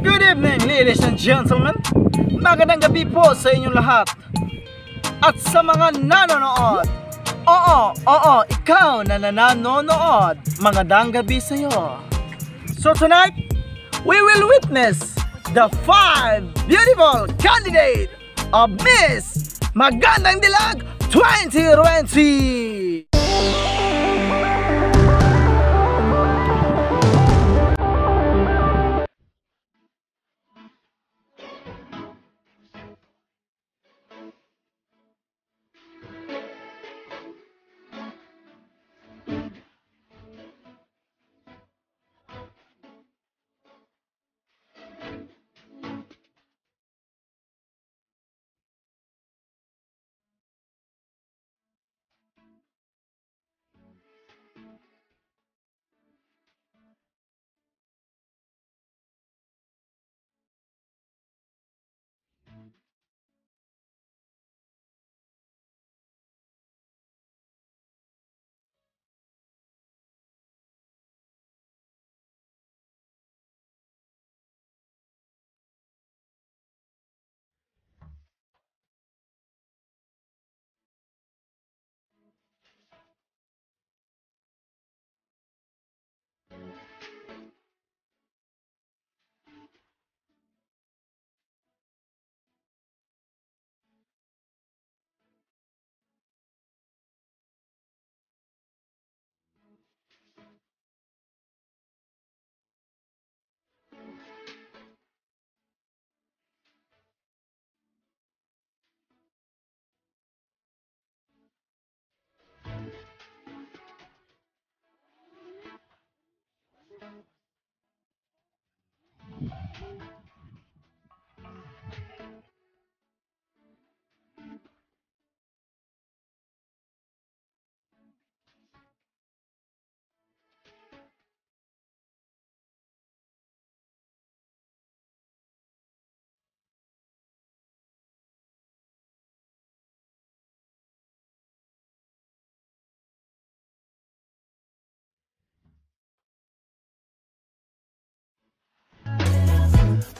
Good evening, ladies and gentlemen. Magandang gabi po sa inyong lahat. At sa mga nanonood, oo, ikaw na nanonood, magandang gabi sa iyo. So tonight, we will witness the 5 beautiful candidates of Miss Magandang Dilag 2020.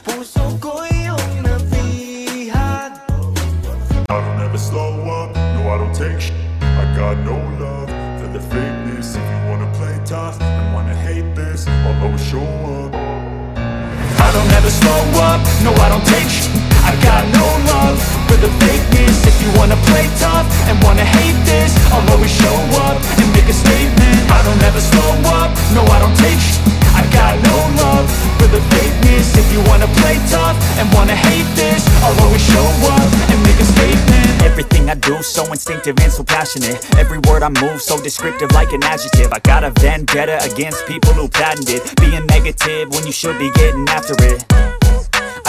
Puso ko iyong nabihag. I don't ever slow up, no I don't take shit. I got no love for the fakeness. If you wanna play tough and wanna hate this, I'll always show up. I don't ever slow up, no I don't take shit. I got no love for the fakeness. If you wanna play tough and wanna hate this, I'll always show up and make a statement. I don't ever slow up, no I don't take shit. I got no love for the fakeness. If you wanna play tough and wanna hate this, I'll always show up and make a statement. Everything I do so instinctive and so passionate. Every word I move so descriptive like an adjective. I got a vendetta against people who patented being negative when you should be getting after it.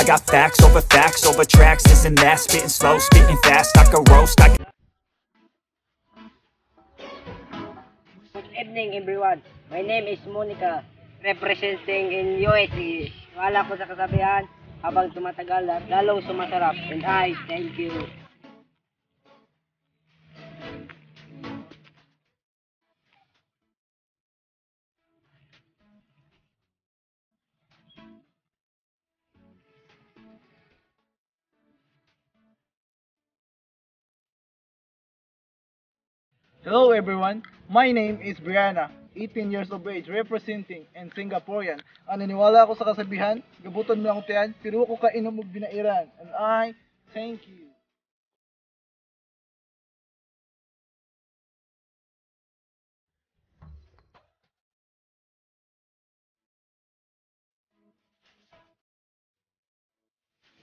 I got facts over tracks, this and that. Spitting slow, spitting fast, I can roast, I can... Good evening everyone. My name is Monica, representing in USC. Wala ko sa kasabihan, habang tumatagal, lalong sumasarap. And I thank you. Hello everyone, my name is Brianna, 18 years of age, representing and Singaporean. Naniniwala ako sa kasabihan, gabuton mo lang tiyan, pero ko kainom og binairan. And I thank you.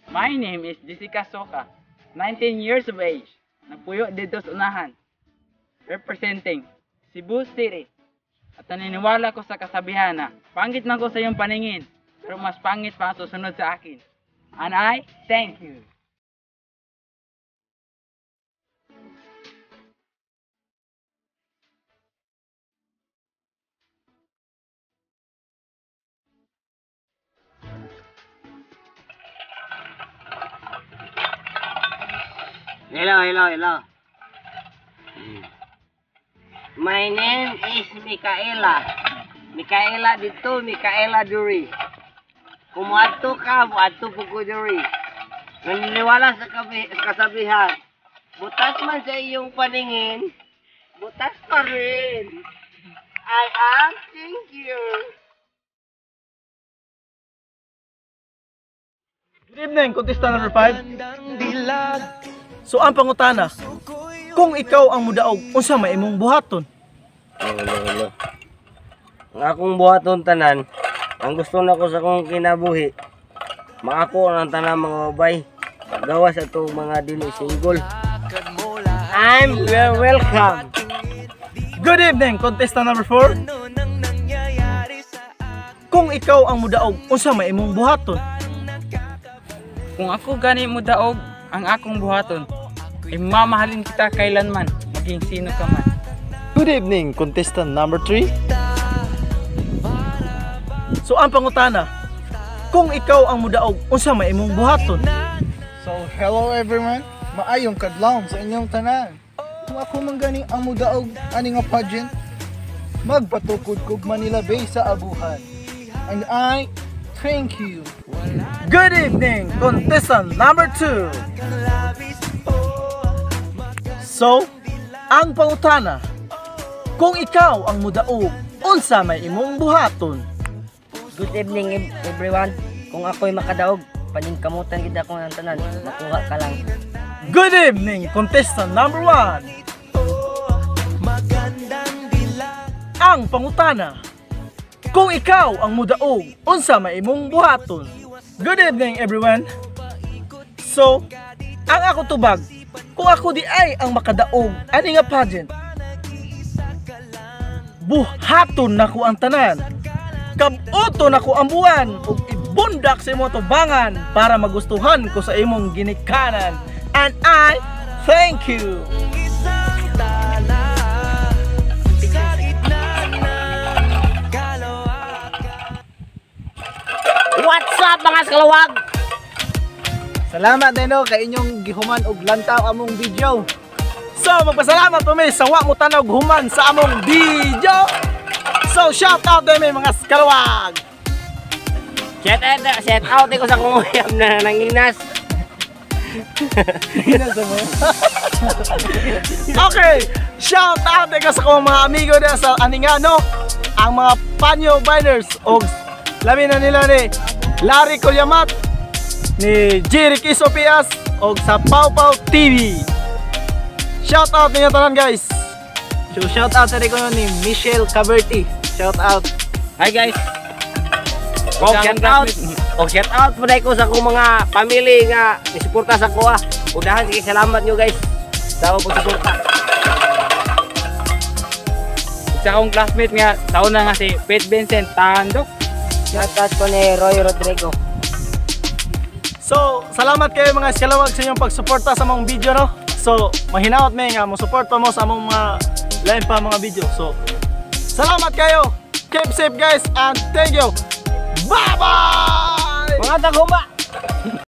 My name is Jessica Soka, 19 years of age. Nagpuyo dito sa unahan, representing Cebu City. At naniniwala ko sa kasabihan na pangit man ko sa iyong paningin, pero mas pangit pa ang susunod sa akin. And I thank you. Hello. My name is Micaela. Micaela dito, Micaela Duri. Kung muadto ka, muadto po ko diri. Naniniwala sa kasabihan, butas man sa iyong paningin, butas pa rin. I am, thank you. Good evening, contestant number 5. So ang pangutana, kung ikaw ang mudaog, unsa may imong buhaton? Lolo. Ang akong buhaton tanan, ang gusto na ko sa kong kinabuhi, maako ng tanan mga babay, gawa sa itong mga dili single. I'm welcome. Good evening, contestant number 4. Kung ikaw ang mudaog, unsa may imong buhaton? Kung ako gani mo daog ang akong buhaton, mamahalin kita kailanman, maging sino ka man. Good evening, contestant number 3. So ang pangutana, kung ikaw ang mudaog, unsa may imong buhaton? So, hello everyone. Maayong kadlawon sa inyong tanan. Kung ako man gani ang mudaog ani nga pageant, magpatukod kog Manila Bay sa abuhan. And I thank you. Good evening, contestant number 2. So, ang pangutana, kung ikaw ang mudaog, unsa may imong buhaton? Good evening everyone. Kung ako'y makadaog, paningkamutan kita ko ng tanan, makuha ka lang. Good evening, contestant number 1. Ang pangutana, kung ikaw ang mudaog, unsa may imong buhaton? Good evening everyone. So, ang ako tubag, kung ako di ay ang makadaog ani nga pageant, buhaton nako ang tanan, kabuto nako ang buwan, ug ibundak sa imong tubangan para magustuhan ko sa imong ginikanan. And I thank you. What's up mga kalawag? Salamat din kay inyong gihuman og lantaw among video. So magpasalamat kami sa wa mo tanog human sa among video. So shout out din mga kalawag. Shout out ko sa kunguyam na nanginas. Okay, shout out din ko sa kong mga amigo din sa Aningano, ang mga Panyo Biners og labi na nila ni Larry Colyamat, ni Jerry Kisopias og sa Pau Pau TV. Shout out ninyo tanan guys. So shout out rin ko ni Michelle Caberti. Shout out. Hi guys. Shout out po dahil ko sa akong mga family nga nisuporta sa kuha. Udahan sige salamat nyo guys sa akong pagsuporta. Sa akong classmate nga, taon na nga si Pete Vincent Tandok. Shout out ko ni Roy Rodrigo. So, salamat kayo mga kalawag sa inyong pagsuporta sa mga video, no? So, mahinaot may nga mo support pa mo sa among mga lain pa mga video. So, salamat kayo. Keep safe guys and thank you. Bye-bye! Mga taguma!